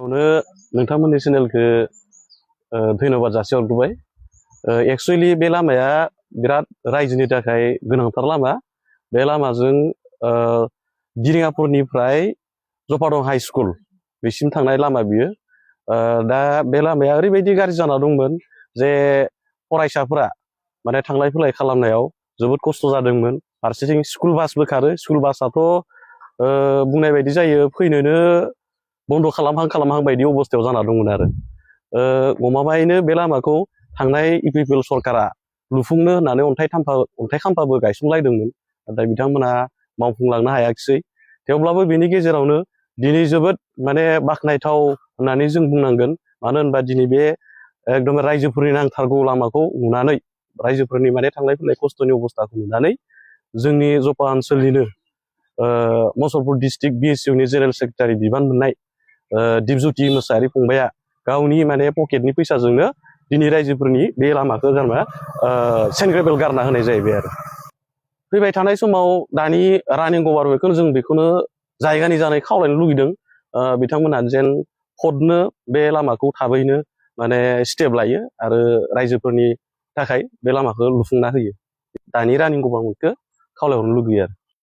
गिबियावनो नोंथांमोननि चेनेलखौ धन्यबाद जासिहरग्रोबाय। एक्सुवेलि बे लामाया बिराद रायजोनि थाखाय गोनांथार लामा। बे लामाजों दिरिङापुरनिफ्राय जफादं हाई स्कुल बेसिम थांनाय लामा बियो। दा बे लामाया ओरैबायदि गाज्रि जाना दंमोन जे फरायसाफोरा माने थांलाय फैलाय खालामनायाव जोबोद खस्थ' जादोंमोन। फारसेथिं स्कुल बासबो खारो, स्कुल बासाथ' बुंनाय बायदि जायो फैनोनो बन्द' खालामहां बायदि अबस्थायाव जाना दंमोन आरो। गमामायैनो बे लामाखौ थांनाय इउपिपिएल सरकारा लुफुंनो होननानै अन्थाइ खाम्फाबो गायसनलायदोंमोन, नाथाय बिथांमोना मावफुंलांनो हायाखिसै। थेवब्लाबो बेनि गेजेरावनो दिनै जोबोद माने बाख्नायथाव होननानै जों बुंनांगोन। मानो होनबा दिनै बे एकदम रायजोफोरनि नांथारगौ लामाखौ नुनानै, रायजोफोरनि माने थांलाय फैलाय खस्थ'नि अबस्थाखौ नुनानै जोंनि जफा ओनसोलनिनो मुसलपुर डिस्ट्रिक्ट बिएसइउनि जेनेरेल सेक्रेटारि बिबान मोननाय दिपज्योति मोसाहारि फंबाया गावनि माने पकेटनि फैसाजोंनो दिनै रायजोफोरनि बे लामाखौ सेन्ड ग्रेभेल गारना होनाय जाहैबाय आरो। फैबाय थानाय समाव दानि रानिं गभर्नमेन्टखौ जों बेखौनो जायगानि जानाय खावलायनो लुगैदों, बिथांमोना जेन खदनो बे लामाखौ थाबैनो माने स्टेप लायो आरो रायजोफोरनि थाखाय बे लामाखौ लुफुंना होयो। दानि रानिं गभर्नमेन्टखौ खावलायहरनो लुगैयो आरो।